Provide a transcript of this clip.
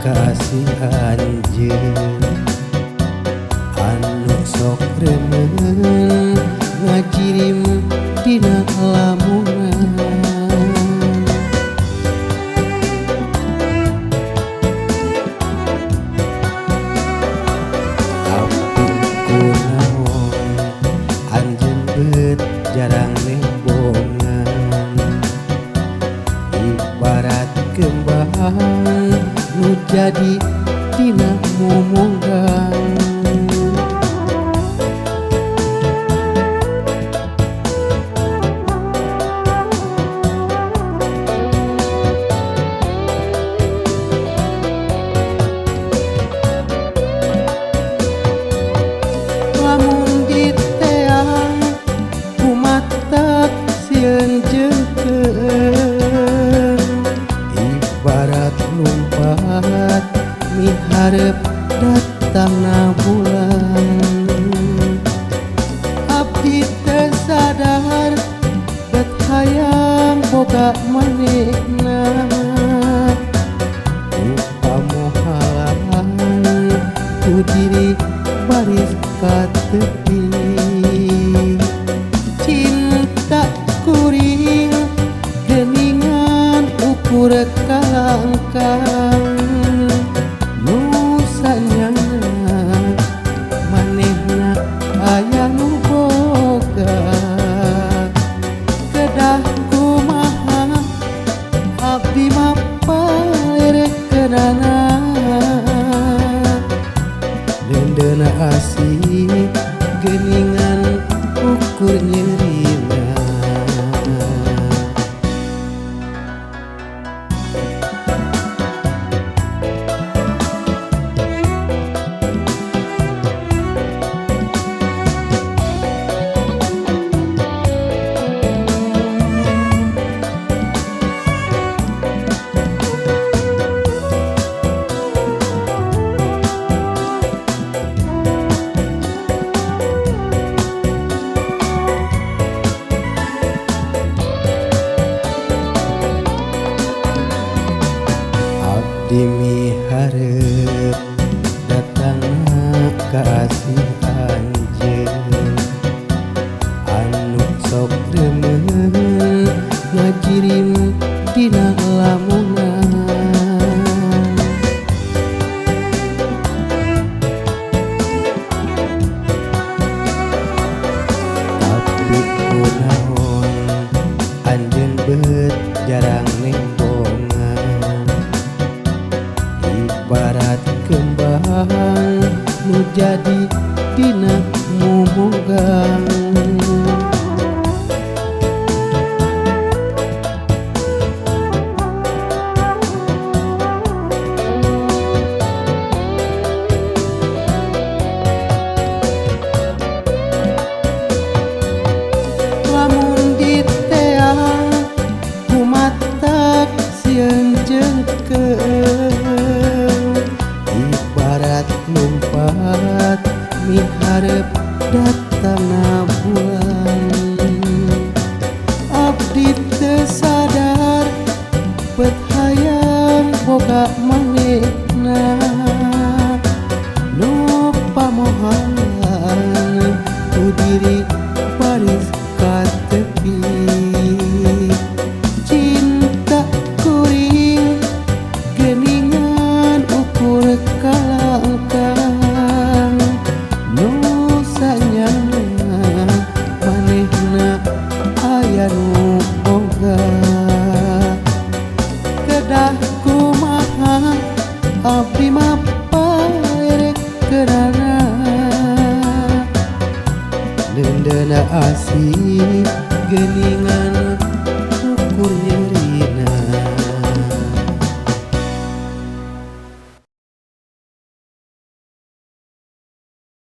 ka asih anjeun anu sok remen ngajirim dina lamunan. Tapi kunaon anjeun beut jarang nembongan, ibarat kembang nu jadi dina mumunggang. Lamun diteang kumatak sieun jengkeun, ibarat lumpat miharep datangna bulan. Abdi teu sadar bet hayang boga manehna, upamohalan ku diri baris ka tepi. Cinta kuring geningan ukur kalangkang, nu sanyana manehna aya nu boga. Kedah kumaha abdi mah palerekeunana, dendena asih geningan ukur nyerina. Abdi miharep datangna ka asih anjeun anu sok remen ngajirim dina lamunan. Tapi kunaon anjeun beut jarang nembongan, ibarat kembang nu jadi dina mumunggang. Lamun diteang kumatak sieun jengkeun, ibarat lumpat miharep datangna bulan. Abdi teu sadar bet hayang boga manehna, nu pamohalan ku diri baris ka tepi. Cinta kuring geningan ukur kalangkang, nu sanyana manehna aya nu boga. Kedah kumaha abdi mah palerekeunana, dendena asih geningan